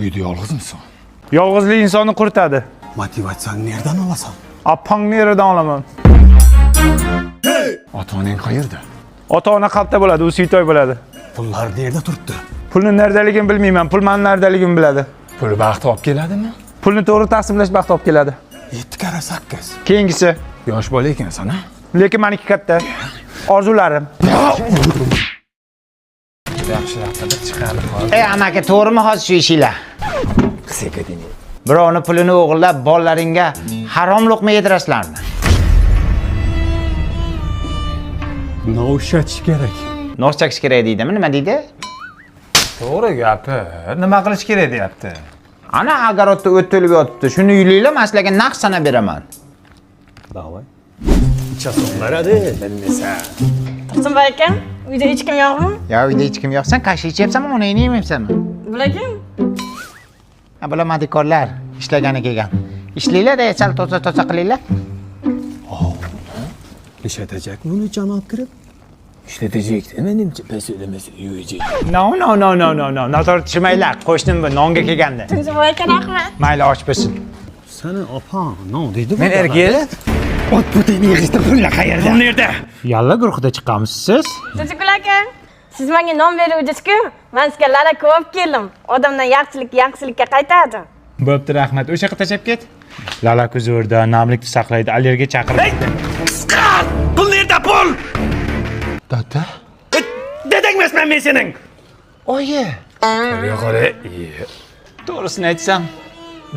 Uyda yolg'izmisan? Yolg'izlik insonni quritadi. Motivatsiyani nerdan olasan? Opangni yeridan olaman. Ota onang qayerda? Ota-ona qalbda bo'ladi, u suytoy bo'ladi. Pullar nerda turibdi? Pulni nerdaligini bilmayman, pul mani nerdaligimni biladi. Pul baxt olib keladimi? Pulni to'g'ri taqsimlash baxt olib keladi. 7 karra 8. Keyingisi. Yosh bola ekansan, a? Lekin meniki katta. Orzularim. Ey amaki, to'g'rimi hozir shu ishinglar? Birovni pulini o'g'irlab bolalaringga harom luqma yedirasizlarmi? Nos ishlatish kerak. Nos chakish kerak deydimi? Nima deydi? To'g'ri gapi. Nima qilish kerak deyapti. Ana огородda o't to'lib yotibdi. Shuni yulinglar, men sizlarga naqd sanab beraman. Давай. Ichasoqlaradi, bilmaysan. Tursunboy aka, uyda hech kim yo'qmi? Ya uyda hech kim yo'q. Sen kasha ichyapsanmi, onangni yemayapsanmi? Bular kim? Ha, bular madikorlar ishlagani kelgan. Ishlanglar-da, sal toza-toza qilinglar. Ishlatacak buni janob kirib. Ishlatacak menimcha pes yuyacak. No, no, no, no, no, no. Noto'g'ri tushunmanglar. Qo'shnim bu nonga kelgandi. Tursunboy aka, rahmat. Mayli, och bo'lsin. Sani opang no deydi. Men erkak. Ot butini yig'ishdi, pullar qayerda? Pul nerda? Yalla guruhida chiqqanmisiz siz? Tursunboy aka, siz menga non beruvdingiz-ku. Men sizga lala ko'p keldim. Odamdan yaxshilik yaxshilikka qaytadi. Bo'pti, rahmat. O'sha yoqqa tashlab ket. Lala zo'rda, namlikni saqlaydi, allergiya chaqiradi. Pul nerda pul? Dada. Dedang emasman men sening. Oyi. Yo'qoli. To'g'risini aytsam,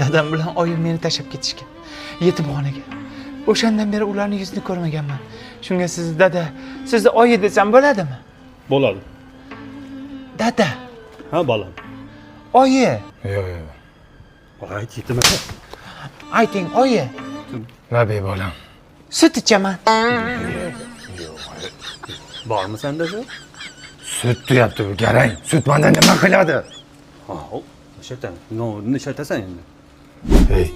dadam bilan oyim meni tashlab ketishgan. Yetimxonaga. O'shandan beri ularning yuzini ko'rmaganman. Shunga sizni dada, sizni oyi desam bo'ladimi? Bo'ladi. Dada, Ha, bolam. oyi, Yo'q, yo'q. Ayt yetimasa. ayting oyi, Labi bolam. Sut ichaman. Bormi senda shu? Sut deyapti bu garang. Sut manda nima qiladi? Ha, ishlataman. No, ishlatasan endi. Ey,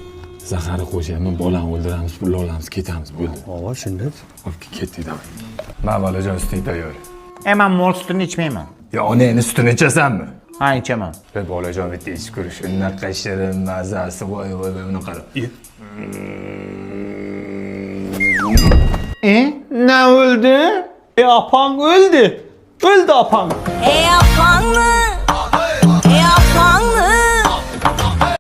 zaharni qo'shyapman, bolani o'ldiramiz, pulni olamiz, ketamiz, bo'ldi. Ova, shunday. Olib ketdik, давай. Ma bolajon, suting tayyor. E, men mol sutini ichmayman. Ya onangni sutini ichasanmi? Ha, ichaman. Ey bolajon, bitta ichib ko'r, shunaqa shirin mazasi, voy voy voy, uni qara. E, na o'ldi? E, opang o'ldi. O'ldi opang. Ey opangni